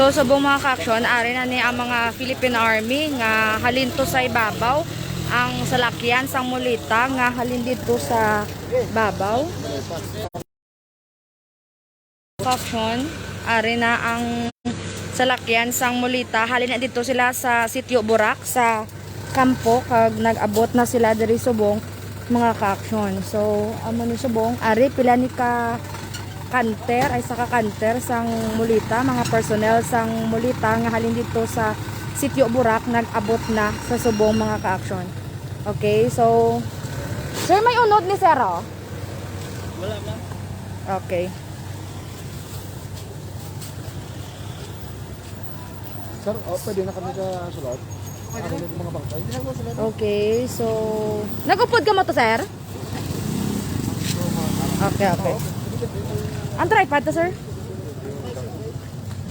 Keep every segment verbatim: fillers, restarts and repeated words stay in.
So, subong, mga ka-aksyon, ari na ni ang mga Philippine Army nga halin to sa ibabaw, ang salakyan sang mulita nga halin didto sa babaw. Ka-aksyon, ari na ang salakyan sang mulita. Halin na didto sila sa Sitio Burak, sa kampo, kag nag-abot na sila diri subong, mga ka-aksyon. So, amo ni subong, ari pila ni ka canter, ay, isa ka canter sang mulita, mga personnel sang mulita nga halin didto sa Sitio Burak nag-abot na sa subong, mga ka-aksyon. Okay, so, sir, may unod ni sir, oh? Wala, ma'am. Okay. Sir, oh, pwede na kami sa sulod? Pwede na. Ano yung mga bangkay? Hindi na po sila. Okay, so, nag-upod ka mo to, sir? Okay, okay. Ang tripod to, sir?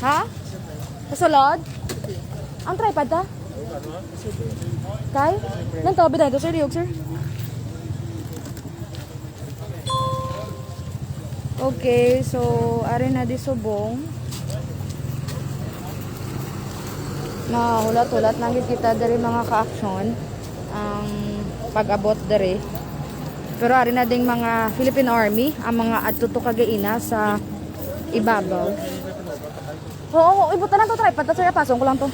Ha? Sa sulod? Ang tripod ta? Kay? Nang tabi na ito, sir, liog, sir. Okay, so, ari na di subong. Mahulat-hulat lang gid kita diri, mga ka-aksyon, ang pag-abot diri. Pero ari na ding mga Philippine Army, ang mga adto to kagaina sa ibabaw. Oo, oo, ibutan lang to, tripod ta, sir, apason ko lang to.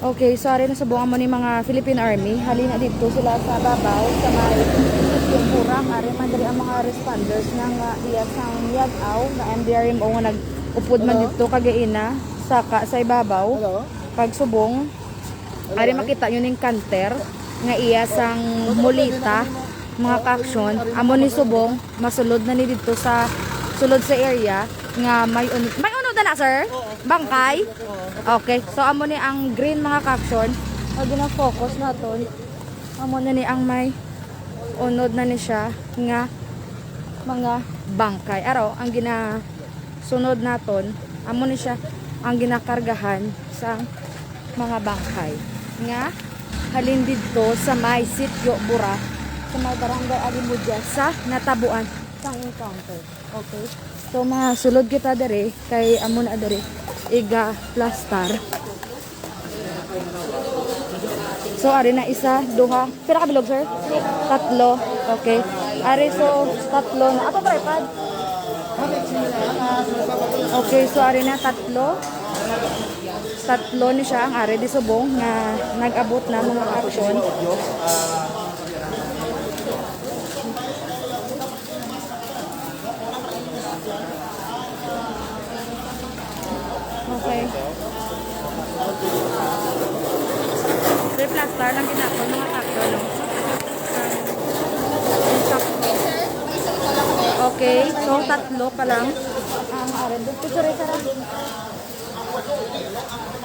Okay, so ari na subong, amo ni mga Philippine Army. Halin na didto sila sa babaw, sa may Sitio Burak. Ari man diri ang mga responders na nga iya sang yag-aw nga M D R M O nga nag-upod man didto kagaina, saka sa ibabaw. Hello? Pagsubong, ari makita nyo ning canter nga iya sang mulita, mga ka-aksyon. Amo ni subong, masulod na ni didto sa sulod sa area nga may un-, may unod na na, sir? Oo. Bangkay? Oo. Okay. So, amo ni ang green, mga ka-aksyon. Ang gina-focus naton. Amo na ni ang may unod na ni siya nga mga bangkay. Araw, ang ginasunod naton, amo ni siya ang ginakargahan sa mga bangkay nga halin didto sa may Sitio Bura, sa may Barangay Alimudia, sa natabuan sang encounter. Okay. So, mga sulod kita diri kay amo na diri iga plastar. So, ari na isa, duha. Pila ka bilog, sir? Tatlo. Okay. Ari, so, tatlo na. Ato, tripod. Okay, so, ari na, tatlo. Tatlo ni siya ang ari di subong nga nag-abot na, mga ka-aksyon. Okay. Three plastar lang ginapon, mga ka-aksyon, no? Okay, so tatlo pa lang. Ang arid. Picture, sir.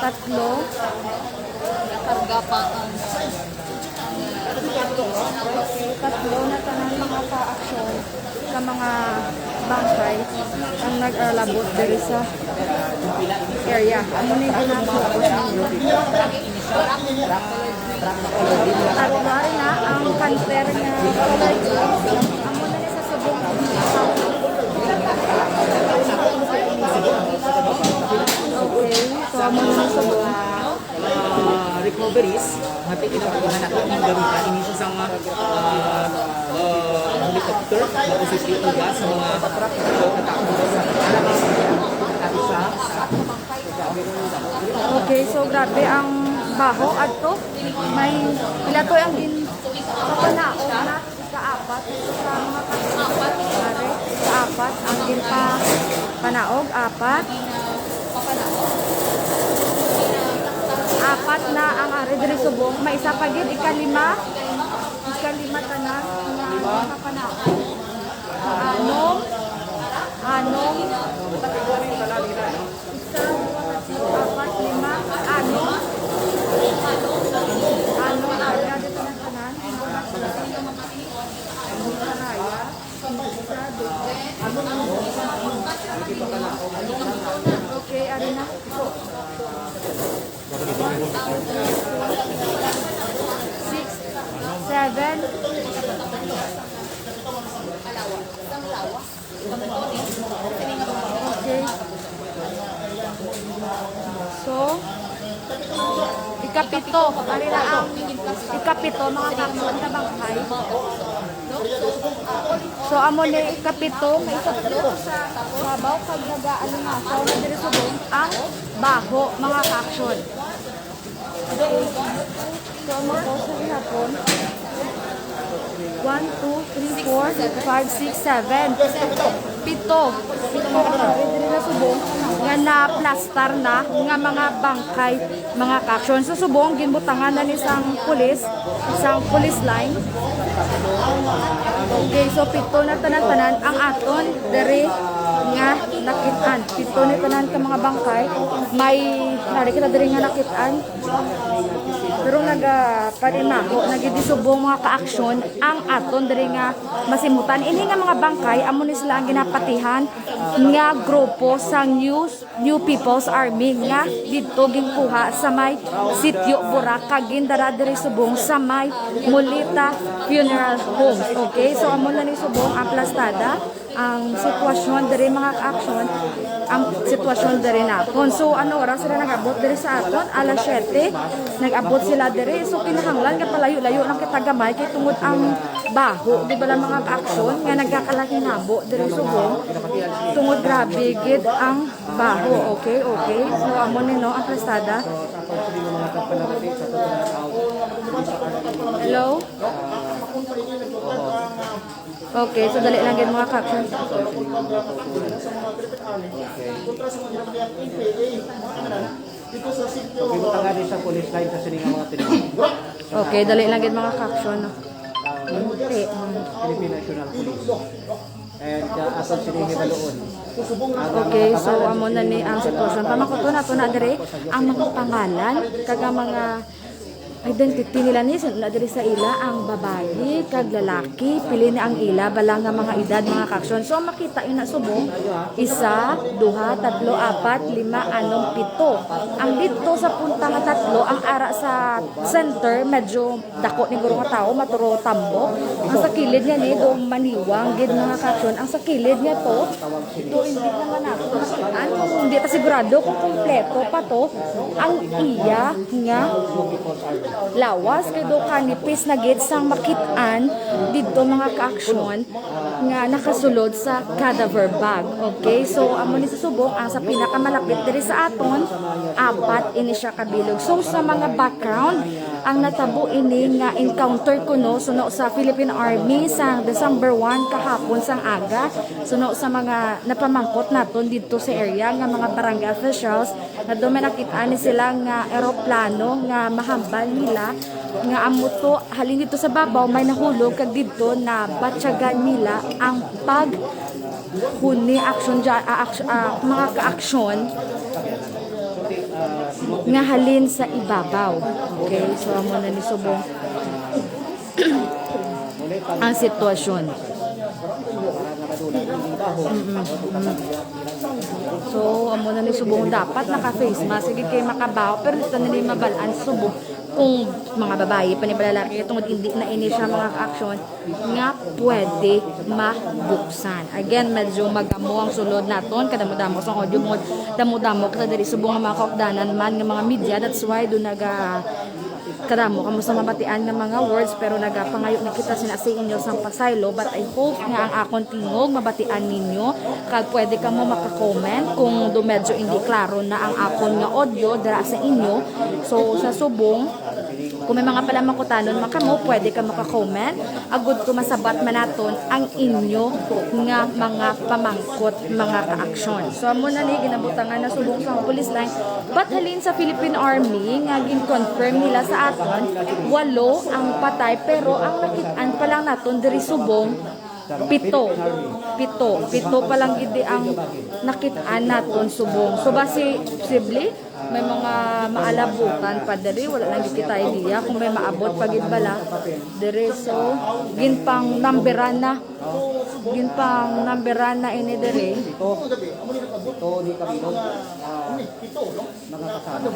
Tatlo. Karga pa ang, ang, tatlo na tanan, mga ka-aksyon, sa mga bangkay ang nag-alabot diri sa area. Amo ni ang nasa. Tatlo na ang canter nga. Amo na ni sa subong. Okay, so amo na ni subong. Ah, recoveries, nga ti-, kinakuha nato ang gamit ini sa mga, ah, ah, helicopter, tapos ito iba sa mga, ah, katapos sa, sa Okay, so grabe ang baho adto. May pila to ang gin-, papanaog na? Ikaapat. Sa mga pare, ikaapat ang ginpapanaog. Apat. Apat na ang ari diri subong. May isa pa gid, ikalima. Ikalima tanan nga ginpapanaog. Anom. Anom. Isa, dua, tatlo, apat, lima, anom. Anom, ari dito na tanan. Anom, karaya. Isa, dua. Okay, ari na. Six, seven. Ikapito, ari na ang ikapito, mga ka-aksyon, nga bangkay. So, amo ni ikapito, may isa pa dito sa babaw kag nagaalingasaw na diri subong ang baho, mga ka-aksyon. So, amo po sa gihapon. One, two, three, four, five, six, seven. Pito. Pito nga pare diri na subong nga naplastar na nga mga bangkay, mga ka-aksyon. So, subong ginbutangan na ni sang pulis, sang police line. Okay, so pito na tanan-tanan ang aton diri nga nakit-an. Pito ni tanan ka mga bangkay. May, nari kita diri nga nakit-an. Pero nagapanimaho na gid subong, mga ka-aksyon, ang aton diri nga masimutan. Ini nga mga bangkay, amo ni sila ang ginapatihan nga grupo sang New, New People's Army nga didto ginkuha sa may Sitio Burak kag gindara diri subong sa may Mulita Funeral Homes. Okay, so amo na ni subong ang plastada. Ang sitwasyon diri, mga ka-aksyon, ang sitwasyon diri naton. So, ano oras sila nag-abot diri sa aton? Alas siyete, nag-abot sila diri. So, kinahanglan nga palayo-layo lang kita gamay kay tungod ang baho, di ba lang, mga ka-aksyon, nga nagkakalahinabo diri subong. Tungod grabe gid ang baho. Okay, okay. So, amo ni, no, ang plastada. Hello? Okay, so dali lang gid, mga ka-aksyon. So, gibutangan ni sa police line sa sini nga mga tindahan. Okay, dali lang gid, mga ka-aksyon, no? Philippine National Police. And, uh, ato sini hibaluon. Okay, so amo na ni ang sitwasyon. Pamakuton nato na diri ang mga pangalan kag ang mga identity nila ni, so, na diri sa ila ang babayi kag lalaki, pili na ang ila bala nga mga edad, mga ka-aksyon. So, ang makita yun na subong, isa, duha, tatlo, apat, lima, anom, pito. Ang dito sa punta nga tatlo, ang ara sa center, medyo dako ni guro nga tao, maturo tambok. Ang sa kilid niya ni, do maniwang gid, mga ka-aksyon. Ang sa kilid niya to, do hindi naman ako makitaan. Hindi pa sigurado kung kompleto pa to ang iya nga lawas, kay do kanipis na gid sang makitaan didto, mga ka-aksyon, nga nakasulod sa cadaver bag. Okay, so amo ni sa subong ang sa pinakamalapit diri sa aton, apat ini siya kabilog. So, sa mga background, ang natabo ini nga encounter kuno suno sa Philippine Army sa December one kahapon sang aga, suno sa mga napamangkot naton didto sa area nga mga barangay officials, nga do may nakit-an ni sila nga eroplano nga mahambal nila nga amo to halin dito sa babaw may nahulog kag didto nabatyagan nila ang pag huni aksyon dya, ah, aksyon, ah, mga kaaksyon nga halin sa ibabaw. Okay, so amo na ni subong ang sitwasyon. Mm-mm. So, amo na ni subong dapat naka-face mask. Sige, kay makabaho, pero dito na ni mabalaan subong kung mga babayi pa ni balalaki, tungod hindi na ini siya mga aksyon nga pwede mabuksan. Again, medyo magamo ang sulod naton, kadamo-damo sa audio mode, damo-damo kita diri subong nga mga kaupdanan man nga mga media. That's why do naga kadamo kamo sa mabatian nga mga words, pero nagapangayo na kita sina sa inyo sang pasaylo, but I hope nga ang akon tingog mabatian ninyo, kag pwede kamo maka-comment kung do medyo hindi klaro na ang akon nga audio dira sa inyo. So, sa subong, kung may mga palamangkutanon man kamo, pwede ka maka-comment. Agud ko masabat man naton ang inyo nga mga pamangkot, mga kaaksyon. So, amo na ni ginabutangan na subong sa police line. But halin sa Philippine Army nga gin-confirm nila sa aton, walo ang patay, pero ang nakit-an pa lang naton diri subong pito. Pito. Pito pa lang gid ang nakit-an naton subong. So, basi posible may mga maalabutan pa diri, wala lang gid kita idea kung may maabot pa gid bala diri. So, ginpang numberan na. Ginpang numberan na ini diri. Ito. Ito, di kabilog. Ah, mga kasama.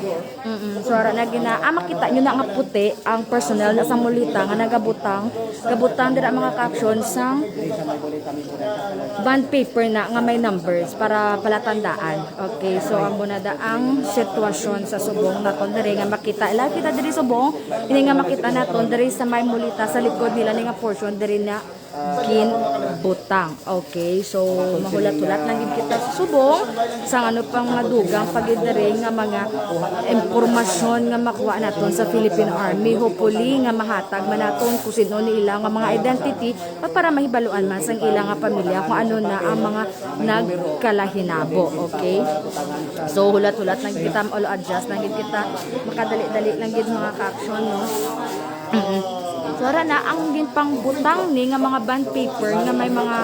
Mm-mm. So, ara na gina, ah, makita nyo na nga puti ang personnel na sa Mulita nga nagabutang, gabutang dira mga kaaksyon sang bond paper na nga may numbers para palatandaan. Okay, so amo na da ang shit sitwasyon sa subong naton diri nga makita. Live kita diri subong, ini nga makita naton diri sa may muleta sa likod nila ni nga portion diri na ginbutang. Okay, so mahulat-hulat lang gid kita sa subong sa ano pang madugang pa gid diri nga mga impormasyon nga makuha naton sa Philippine Army. Hopefully nga mahatag man naton kung sino ni ila nga mga identity pa-, para mahibaluan man sang ila nga pamilya kung ano na ang mga nagkalahinabo. Okay? So hulat-hulat lang gid kita, all adjust lang gid kita, makadali-dali lang gid mga ka-aksyon, no? Mm-mm. So, ara na, ang ginpangbutang ni nga mga bond paper nga may mga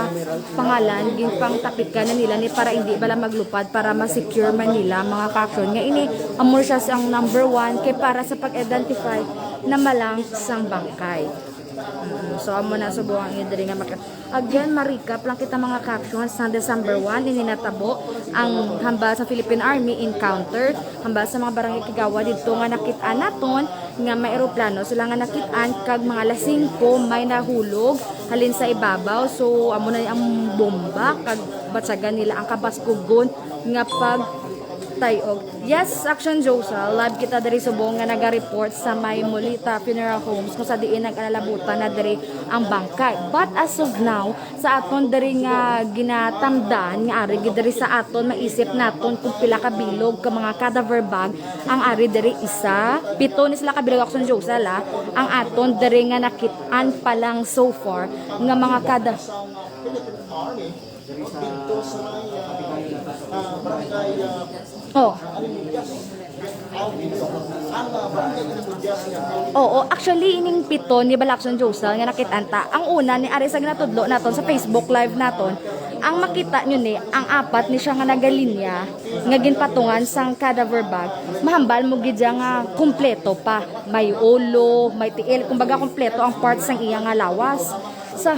pangalan, ginpangtapikan na nila ni para hindi bala maglupad, para ma-secure man nila mga ka-aksyon. Nga ini, amo siya ang number one, kay para sa pag-identify na malang sang bangkay. Mm, so, amo na subong ang diri nga maka-, again, ma-recap lang kita mga ka-aksyon. Sa December one, ini natabo ang hambal sa Philippine Army encounter, hambal sa mga barangay Kigawad didto nga nakit-an naton nga may eroplano sila nga nakit-an, kag mga alas singko may nahulog halin sa ibabaw. So, amo na ang bomba, kag batyagan nila ang kabaskugon nga pagtay-og. Yes, Action Josel, live kita diri subong nga naga-report sa may Muleta Funeral Homes kung sa diin nag-alalabutan na diri ang bangkay. But as of now, sa aton diri nga ginatamdan nga ari gid diri sa aton, maisip naton kung pila ka bilog ka mga cadaver bag ang ari diri. Isa, pito ni sila ka bilog, Action Josel, ah, ang aton diri nga nakit-an pa lang so far nga mga kada Oh. Oo, actually, ining pito ni bala, Action Josel, nga nakit-an ta. Ang una ni ari sa ginatudlo naton sa Facebook Live naton, ang makita nyo ni, ang apat ni siya nga nagalinya nga ginpatungan sang cadaver bag, mahambal mo gid siya nga kumpleto pa. May ulo, may tiil, kumbaga kumpleto ang parts sang iya nga lawas. Sa,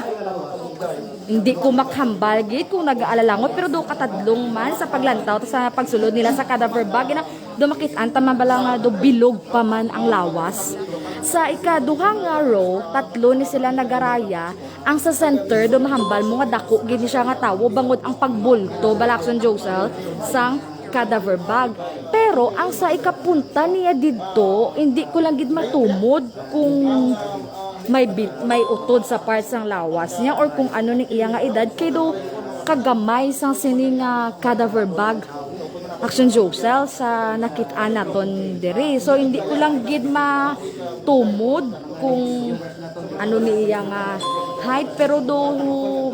hindi ko makahambal gid kung nag-aalalangot, pero do katadlong man sa paglantaw sa pagsulod nila sa cadaver bag, ina, do makit-an ta man bala nga do bilog pa man ang lawas. Sa ikaduha nga row, tatlo ni sila nagaraya. Ang sa center, do mahambal mo nga dako gid ni siya nga tawo, bangod ang pagbulto, bala, Action Josel, sang cadaver bag. Pero ang sa ikapunta niya didto, hindi ko lang gid matumod kung may bi-, may utod sa parts sang lawas niya or kung ano ning iya nga edad, kay do kagamay sang sini nga cadaver bag, Action Josel, sa nakit-an naton diri. So, hindi ko lang gid matumod kung ano ni iya nga height, pero do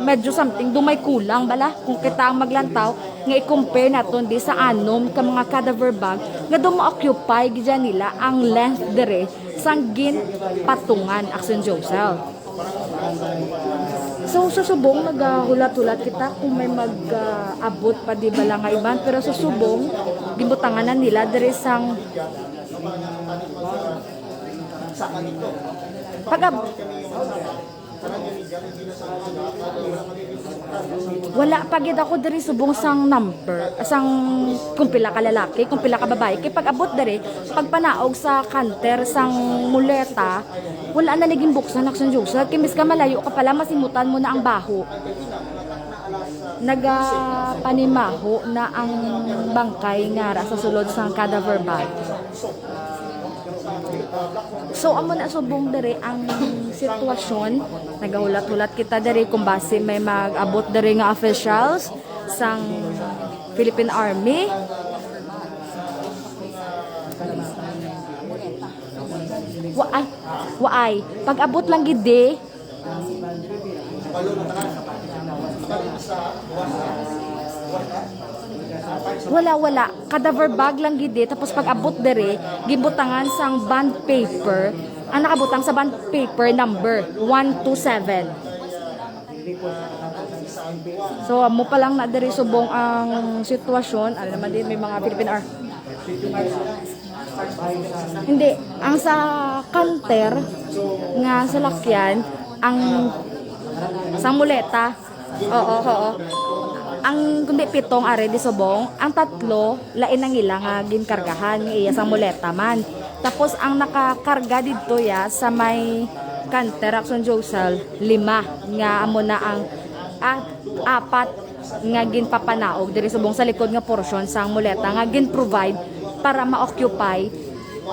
medyo something, do may kulang bala kung kita ang maglantaw nga i-compare naton di sa anom ka mga cadaver bag nga do ma-occupy gid nila ang length diri sang ginpatungan, Action Josel. So, sa subong, nagahulat-hulat kita kung may mag-abot pa di bala nga iban, pero sa subong, ginbutangan na nila diri sang pag-ab-, wala pa gid ako diri subong sang number, sang kung pila ka lalaki, kung pila ka babayi. Kay pag-abot diri, pagpanaog sa kanter sang muleta, wala na ni ginbuksan, Action Josel. Kay miska malayo ka pala, masimutan mo na ang baho. Nagapanimaho na ang bangkay nga ara sa sulod sang cadaver bag. So, amo na subong diri ang sitwasyon. Nagahulat-hulat kita diri kung basi may mag-abot diri nga officials sang Philippine Army. Waay, waay. Pag-abot lang gid di, wala, wala. Cadaver bag lang gid eh. Tapos pag-abot diri, gibutangan sang bond paper. Ang nakabutang sa bond paper number one two seven. So, amo pa lang na diri subong ang sitwasyon. Ano naman din, may mga Philippine Ar-, hindi, ang sa kanter nga salakyan, ang sa muleta, oo, oo. Ang kundi pitong ari di subong, ang tatlo lain ang ila nga ginkargahan nga iya sa muleta man. Tapos ang nakakarga didto ya sa may kanter, Action Josel, lima nga amo na ang, ah, apat nga ginpapanaog diri subong sa likod nga porsyon sang muleta nga gin-provide para ma-occupy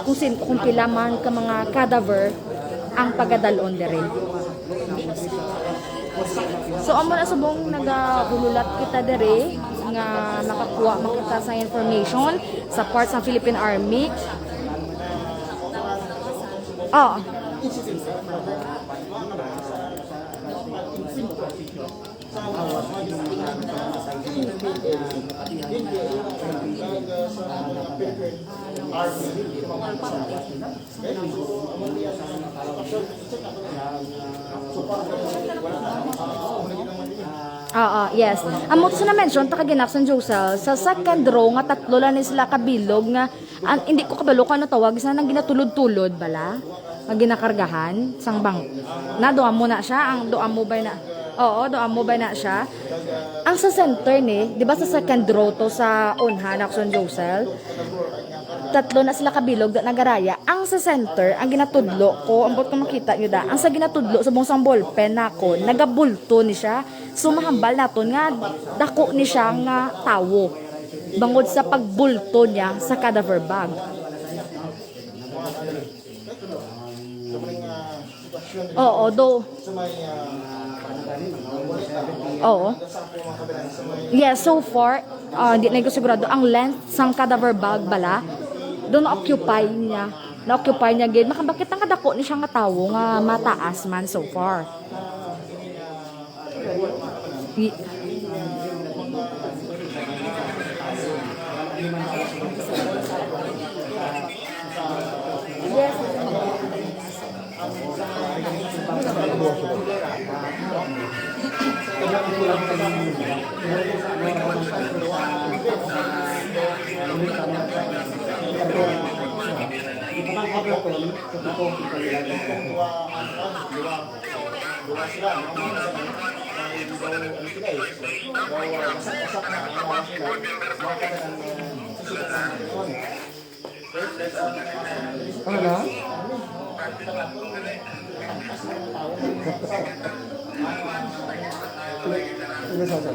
kung sin-, kung pila man ka mga cadaver ang pagadalon diri. So, amo na subong nagahulat kita diri nga makakuha man kita sa information sa part sa Philippine Army. Oh. Oo, yes. Amo to sa na-mention ta kagina, Action Josel, sa second row nga tatlo lang ni sila kabilog nga, an-, hindi ko kabalo kung ano tawag, sa nang ginatulod-tulod bala, nga ginakargahan sang bang. Na, duha mo na siya, ang duha mo ba na? Oo, duha mo ba na siya? Ang sa center ni, di ba sa second row to sa unhan, Action Josel? Tatlo na sila kabilog da nagaraya. Ang sa center, ang ginatudlo ko, ambot ko makita nyo da, ang sa ginatudlo, subong sang ballpen nakon, nagabulto ni siya. So, mahambal naton nga dako ni siya nga tawo bangod sa pagbulto niya sa cadaver bag. Oo, do. Oo. Yeah, so far, ah, di na ko sigurado ang length sang cadaver bag bala. Do na-occupy niya. Na-occupy niya gid. Makabakit ang kadako ni siya nga tawo nga mataas man so far. Y- Ano na? Ano sa sa?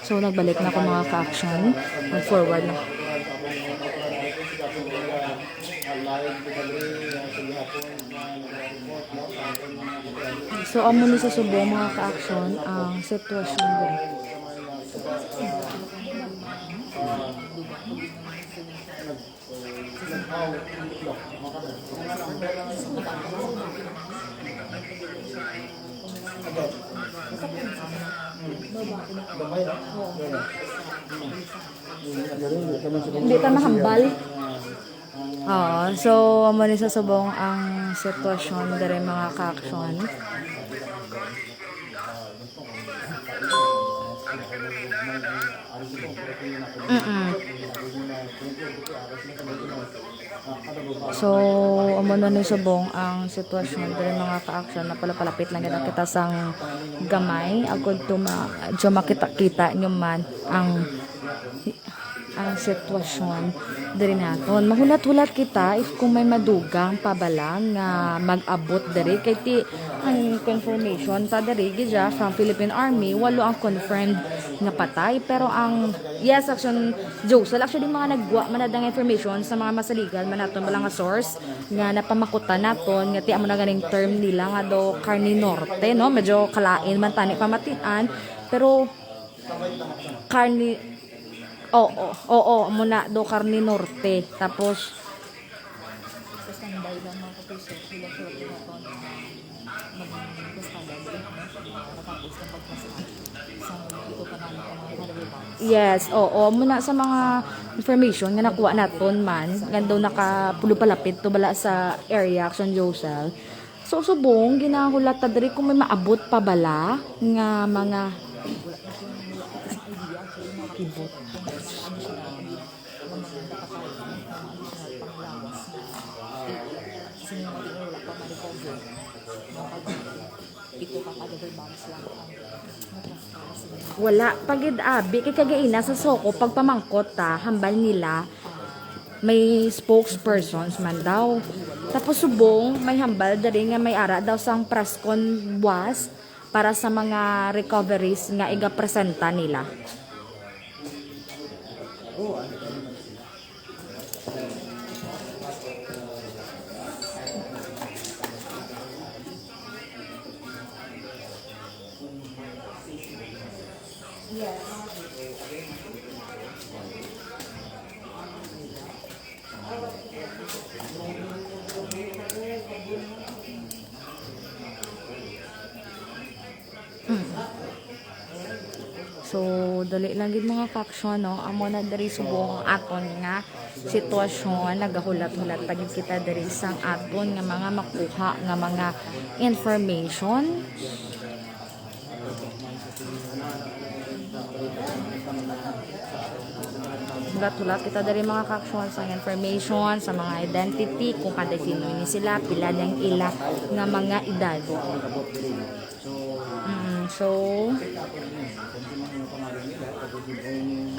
So, nagbalik na ko, mga ka-action. Nag-forward na. So, amo ni sa subong, mga ka-action, ang sitwasyon diri. Hindi ka mahambal. Oo, so amo ni sa subong ang sitwasyon diri, mga ka-action. Mm-mm. So, amo na ni subong ang sitwasyon diri, mga ka-action, na palapalapit lang gid kita sang gamay agud to ma-, medyo makita-kita nyo man ang, ang sitwasyon diri naton. Mahulat-hulat kita if kung may madugang pa bala nga mag-abot diri, kay ti ang confirmation ta diri gid siya from Philippine Army, walo ang confirmed nga patay, pero ang, yes, Action Josel, actually, mga nagwa man na nga information sa mga masaligan man naton, mga source nga napamakutan naton, nga ti amo na ganing term nila nga do Carne Norte, no? Medyo kalain man tani pamatian, pero Carne, oo, oo, amo na do Carne Norte. Tapos, sa standby lang, mga kapuso, sila sila po naton ang maging kasada diri, no? Matapos ng pagpasal. Sa mga ito pa namin ang mga cadaver box. Yes, oo. Muna sa mga information nga nakuha naton man, nga daw nakapulupalapit to bala sa area, Action Josel. So, subong, ginahulat ta diri kung may maabot pa bala nga mga kibot. Wala pa gid abi, kay kagaina sa SOCO, pagpamangkot ta, hambal nila, May spokespersons man daw. Tapos subong, may hambal diri nga may ara daw sang Prascon buwas para sa mga recoveries nga igapresenta nila. Mm. So, dali lang gid, mga ka-aksyon, no? Amo na diri subong ang aton nga sitwasyon. Nagahulat-hulat pa gid kita diri sang aton nga mga makuha nga mga information. Hulat-hulat kita diri, mga ka-aksyon, sa information, sa mga identity, kung kada sino ni sila, pila nang ila nga mga edad. Mm, so,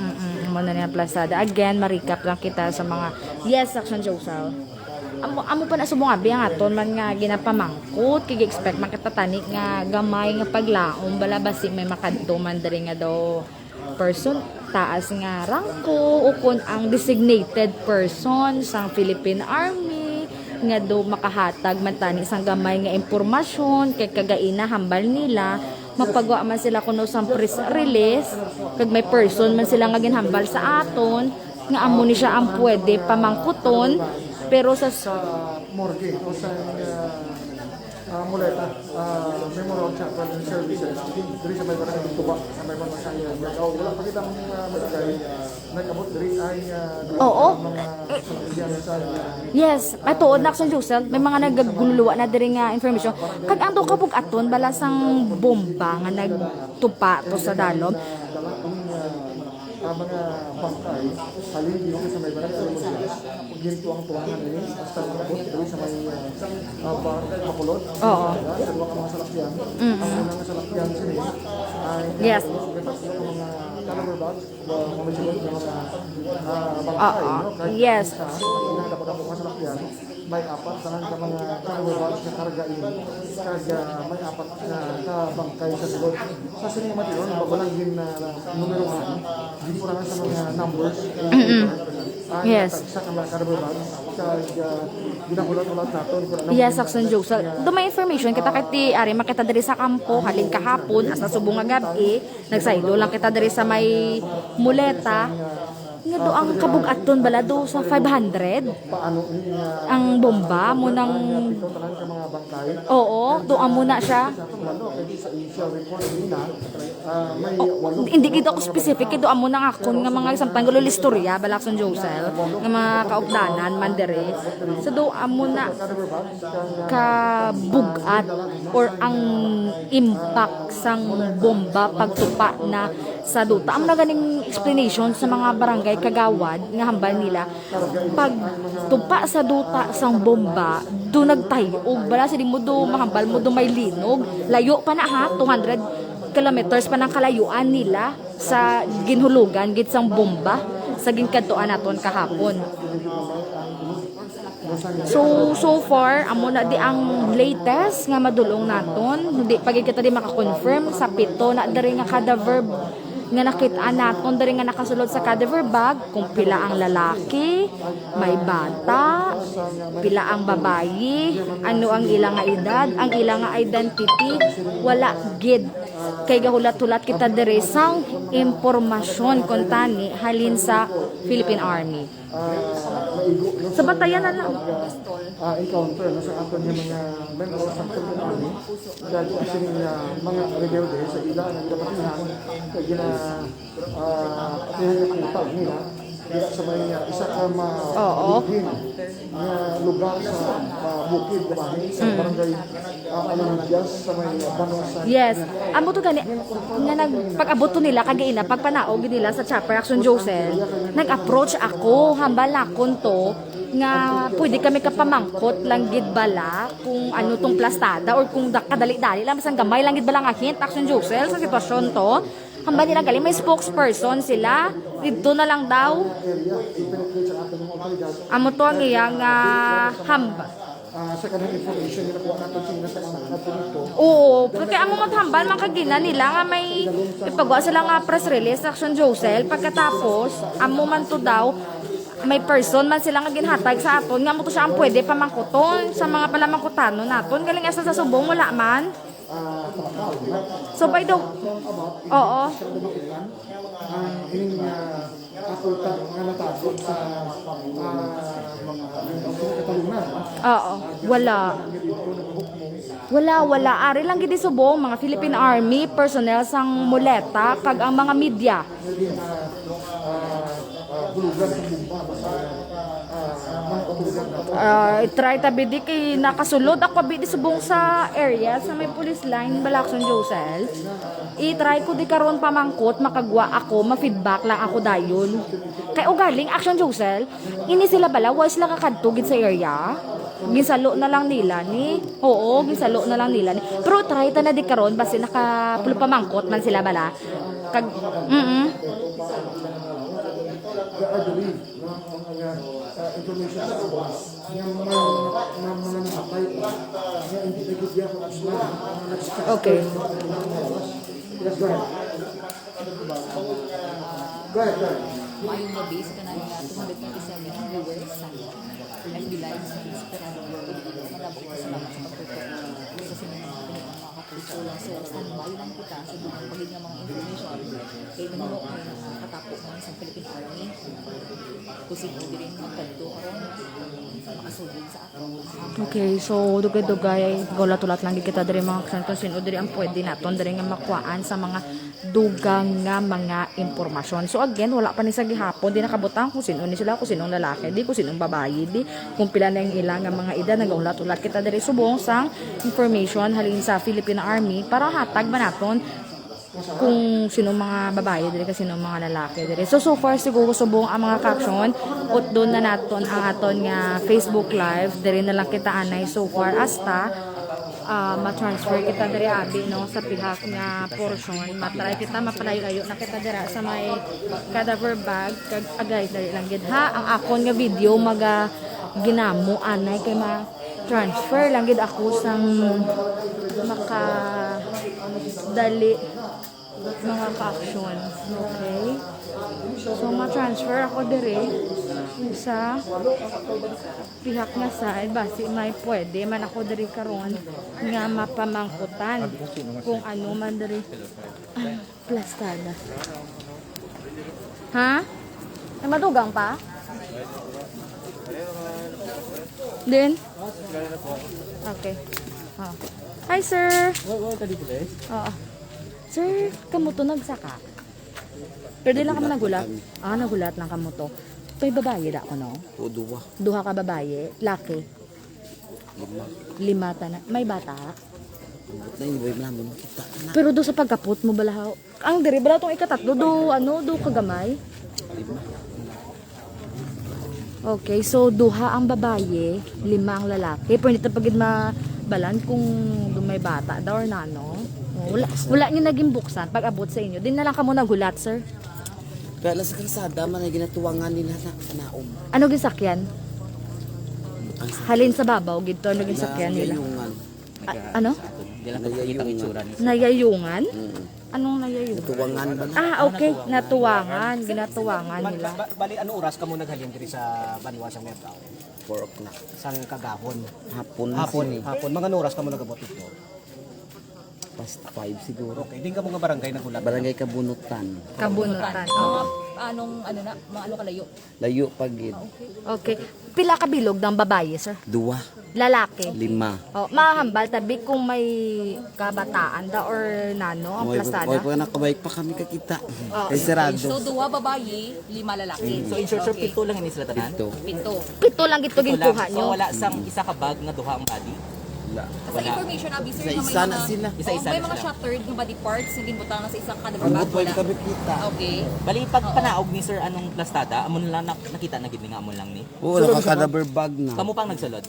mm, amo na niya plasada. Again, ma-recap lang kita sa mga, yes, Action Josal. Amo, amo pa na subong abi ang aton man nga ginapamangkot, kay expect man kita tani nga gamay nga paglaom bala basi may makadto man diri nga daw person taas nga rangko o kon ang designated person sang Philippine Army nga do makahatag man tani sang gamay nga impormasyon, kay kagaina hambal nila mapagwa man sila kuno sang press release kag may person man sila nga ginhambal sa aton nga amo ni siya ang pwede pamangkuton, pero sa s- sa morgue o sa, ah, ah, Muleta, ah, Memorial Chapel and Services, diri sa may barangay Tuba, sa may barangay Nagaw. Wala pa kita ang, ah, barangay, ah, nag-abot diri ay, ah, duwa Oo. ka mga salakyan sa, ah, Yes, ay tuod na, Action Josal, may mga nagaguluwa na diri nga information. Kag ang daw kabug-aton bala sang bomba nga nagtupa to sa dalom. Ang, ah, ah, mga bangkay, halin dito sa may barangay Almozia, gintuang-tuangan ini, hasta nakabot dito sa may, ah, ah, bar-, Bacolod. Oo. Sa duha ka mga salakyan. Mm-mm. Ang unang salakyan sini ay Yes. may tatlo ka mga caliber bags, ah, mga sunod nga mga, ah, bangkay, Oo. no? Kahit Yes. isa, ang unang dako-dako nga salakyan, may apat tanan ka mga cargo bags nga karga ini, kag, ah, may apat nga ka bangkay sa sulod. Sa sini nga matuod, bago lang gin, ah, numerohan, gikurangan sa mga numbers. Mm-mm. Ang Yes. tagsa ka mga cargo bags, kag, ah, ginahulat-hulat naton kung ano Yes, ang Action Josal. Do may information kita kay ti ari makita diri sa kampo, halin kahapon, hasta subong nga gab-i, nagsaylo lang kita diri sa may Muleta. Nga do ang kabug-aton bala do sa five hundred? Ang bomba mo nang Oo, do amo na siya. O, hindi gid ako specific, kay do amo na nga akon nga mga samtang gulo istorya, bala, Action Josal, nga mga kaupdanan man diri. So do amo na kabug-at or ang impact sang bomba pagtupa na sa duta. Amo na ganing explanation sa mga barangay kagawad nga hambal nila, pagtupa sa duta sang bomba, do nagtay-og bala, sa di mo do mahambal mo do may linog. Layo pa na, ha, two hundred kilometers pa nang kalayuan nila sa ginhulugan gid sang bomba sa ginkadtuan naton kahapon. So, so far, amo na di ang latest nga madulong naton. Hindi pa gid kita di maka-confirm sa pito na diri nga cadaver nga nakit-an naton diri nga nakasulod sa cadaver bag, kung pila ang lalaki, may bata, pila ang babayi, ano ang ila nga edad, ang ila nga identity, wala gid. Kay gahulat-hulat kita diri sang impormasyon kuntani halin sa Philippine Army. Ah, maigo, no, Sa batayan na lang. Ah, encounter, no, sa aton nga mga membro sa Philippine Army, kag sining, ah, mga rebelde sa ila nga ginapatihan, kag gina-, ah, atihan nga kuta nila, diha sa may, ah, isa ka ma-, Oo. bukid nga lugar sa, ah, bukid, diba, sa Mm. barangay Ah, ano na, just sa may, ah, banwa sa Yes. Amo to gani, nga nag-, pag-abot to nila, kagaina, pagpanaog nila sa Chopper Action Josel, nag-approach ako, hambal nakon to, nga pwede kami kapamangkot lang gid bala kung ano tong plastada or kung da-, kadali-dali lang, basta gamay lang gid bala nga hint, Action Josel, sa sitwasyon to. Hambal nila gali, may spokesperson sila. Didto na lang daw. Amo to ang iya nga hambal. Ah, second hand information nga nakuha naton sa mga sa mga dito. Oo, kay amo man hambal, man kagina nila nga may ipagawa sila nga press release, Action Josel. Pagkatapos, amo man to daw, may person man sila nga ginhatag sa aton, nga amo to siya ang pwede pamangkuton sa mga palamangkutanon naton. Galing asa sa subong, wala man. So, by the, oo. Ang ining, ah, ato ta-, nga natapon sa, ah, mga, mga katalunan, no? Oo, wala. Wala, wala. Ari lang gid subong mga Philippine Army personnel sang Muleta kag ang mga media. Naging, ah, ah, ah, bulugan sa bomba, mga, ah, mga bulugan na to. Ah, i-try ta bidi kay nakasulod ako bidi subong sa area sa may police line, bala, Action Josel. I-try ko di karon pamangkot, makagwa ako, ma-feedback lang ako dayon. Kay ugaling, Action Josel, ini sila bala, wa sila kakadto gid sa area. Ginsalo na lang nila ni, oo, ginsalo na lang nila ni. Pero try ta na di karon, basi naka-, pamangkot man sila bala. Kag, mm. Okay. Go ahead, go ahead. Maayong gabi sa tanan nga tumulong nga isa nga viewers sa F B Live sa Esperanto. Madamo kita salamat sa pagtutok sa sining mga pinuang mga kapuso. So, standby lang kita sa dugang pa gid nga mga information. Kay nanuno kay nakatapo man sa Philippine Army. Kung sino diri ang magkadto karon, makasulod sa Okay, so dugay-dugay, gahulat-hulat lang gid kita diri, mga kapuso, kung sino diri ang pwede naton diri nga makuhaan sa mga dugang nga mga impormasyon. So again, wala pa ni sa gihapon, di nakabutang kung sino ni sila, kung sinong lalaki, di kung sinong babayi, di kung pila na ang ila nga mga edad. Nagahulat-hulat kita diri subong sang information halin sa Philippine Army para hatag ba naton kung sino mga babayi diri, kag sino mga lalaki diri. So, so far siguro subong ang mga ka-aksyon, utdon na naton ang aton nga Facebook Live. Diri na lang kita anay so far hasta, ah, ma-transfer kita diri abi, no, sa pihak nga portion. Matry kita, mapalayo-layo na kita dira sa may cadaver bag, kag agay, dali lang gid ha. Ang akon nga video maga ginamo anay kay ma-transfer lang gid ako sang makadali, mga ka-aksyon. Okay? So, ma-transfer ako diri sa pihak nga side. Basi may pwede man ako diri karon nga mapamangkutan kung ano man diri. Ay, plastada. Ha? May madugang pa? Din? Okay. Oh. Hi, sir. Wala, wala ka dito, guys? Oo. Sir, kamo to nagsaka? Pero di lang kamo naghulat? Ah, naghulat lang kamo to. May babayi da ko, no? O, duwa. Duha ka babayi, laki. Lima. Lima tanan. May bata? Ambot na yun, boy, malamon kita na. Pero do sa pagkapot mo, balahaw. Ang diri, bala tong ikatatlo, do, ano, do kagamay? Lima. Okay, so duha ang babayi, lima ang lalaki. Pero hindi ta pa gid mabalan kung do may bata daw or nano. Oh, wala, wala niyo naging buksan pag abot sa inyo. Din na lang kamo naghulat, sir. Kaya nasa kalsada man ay ginatuwangan nila na kanaom. Ano gisakyan? Ang sa- Halin sa babaw, gid to, ano gisakyan nila? Nayayungan. A-, ano? Dila ko nakita ang itsura ni sir. Nayayungan? Mm. Anong nayayungan? Natuwangan ba na? Ah, okay. Natuwangan. Natuwangan. Ginatuwangan nila. Ba-, bali, ano oras kamo naghalin diri sa banwa sa Miagao? Four o'clock. Sang kagahon? Hapon na Hapon, sini. Hapon. Mga ano oras kamo nagabot dito? Past five siguro. Okay. Din kamo nga barangay naghulat? Barangay Kabunutan. Kabunutan. Oo. Anong, ano na, mga ano kalayo? Layo pa gid. Okay. Pila ka bilog ang babayi, sir? Duwa. Lalaki? Lima. Oh, mahambal tabi kung may kabataan da or nano ang Oy, plastada? Oy, pa nakabike pa kami kakita. Oh. Kay sarado. So, duha babayi, lima lalaki. So, in short, sir, Okay. pito lang ini sila tanan? Pito. Pito. Pito lang gid to Pito lang. ginkuha So, nyo. wala sang isa ka bag nga duha ang body? Wala. Sa Wala. information, abi, sir, Sa nga may isa na mga, sila. Isa-isa oh, may na mga sila. shattered nga body parts nga ginbutang na sa isa ka Ang cadaver bag, butoy wala. kami kita. Okay. Bali, pag Oo. panaog ni sir, anong plastada? Amo na lang nak-, nakita na gid ni nga amo lang ni? Oo, So, naka-cadaver bag na. Kamo pang nagsulod?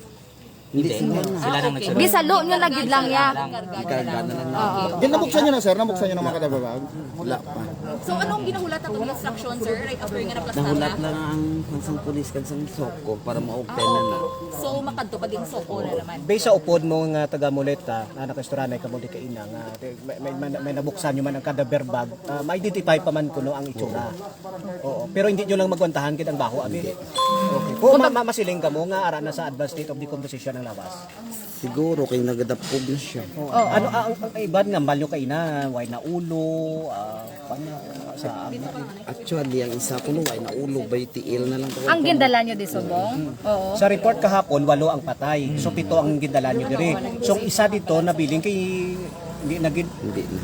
Hindi. Sila nang nagsunod. Gisalo nyo na gid lang ya. Ikarga na lang namin. Di, nabuksan nyo na, sir? Nabuksan nyo na, mga kadababag? Wala pa. So, anong ginahulat atong instruction, sir, right after nga naplastar na? Nahulat lang ang kansang pulis, kansang SOCO para ma-open na na. So, makadto pa din SOCO na naman. Based sa upod mo nga taga Muleta, na nakaistorya na ikaw di kaina nga, may, may, may, may nabuksan nyo man ang cadaver bag, ah, ma-identify pa man kuno ang itsura. Oo. Pero hindi nyo lang magwantahan gid ang baho, abi. Okay. Kung ma-, ma-, masiling ka mo nga ara na sa advanced state of decomposition ang lawas. Siguro kay nagadapkog na siya. Oh, ano, ang, ang iban nga malyo kaina, way na ulo, ah, paano, sa Actually, ang isa ko no, way na ulo, bay tiil na lang ko. Ang gindala nyo di subong? Oo. Sa report kahapon, walo ang patay. So, pito ang gindala nyo diri. So, ang isa dito, nabilin kay hindi na gid. Hindi na.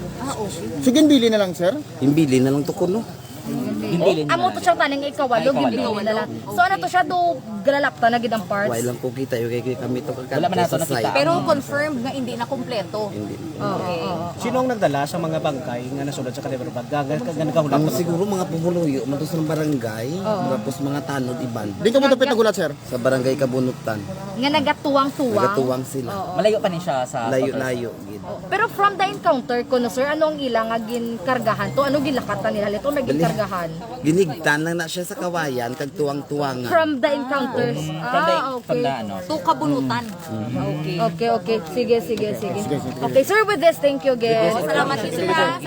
So, ginbili na lang, sir? Ginbili na lang to kuno. Ginbili na Amo lang. To siya taning ikawalo, Ay, ikawalo. Ginbili na lang. So, ano to siya, do galalapta na gid ang parts? Why lang ko kita, yung kay kami to kakanta Wala man nato sa nakita. Site. Pero confirmed nga hindi na kompleto. Hindi. Oo, oo, oo. Sino ang nagdala sa mga bangkay nga nasulod sa cadaver bag? Nga, nga, nga nagahulap Ang na siguro mga pumuluyo, man to sa barangay, Oo. Tapos mga tanod iban. Di ka mo dapit nagulat, sir? Sa barangay Kabunutan. Nga nagatuwang-tuwang? Nagatuwang sila. Oo. Malayo pa ni siya sa Layo-layo, gid. Pero from the encounter ko, no, sir, ano ang ila nga ginkargahan to? Ano ginlakatan nila? Ito may Dali. Ginkargahan? Ginigtan lang na siya sa kawayan, kag tuwang-tuwang nga. From the encounters? From the, Ah, from okay. the, ano. To kabunutan. Okay. Okay, okay. Sige, sige, sige. Okay, sir, with this, thank you again. Salamat, sir. Salamat,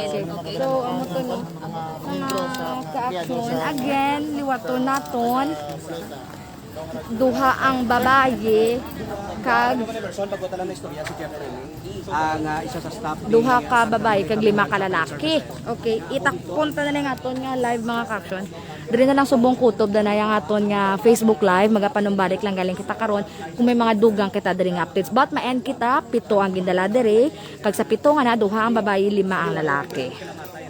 sir. Okay. So, amo to ni mga ka-action. Again, liwaton naton. Duha ang babayi kag Ang, ah, isa sa staff ni duha ka babayi kag lima ka lalaki. Okay, itakpon ta na lang aton nga live, mga ka-action. Diri na lang subong kutob na ang aton nga Facebook Live. Magapanumbalik lang galing kita karon. Kung may mga dugang kita diri nga updates, but ma-end kita, pito ang gindala diri, kag sa pito nga na, duha ang babayi, lima ang lalaki.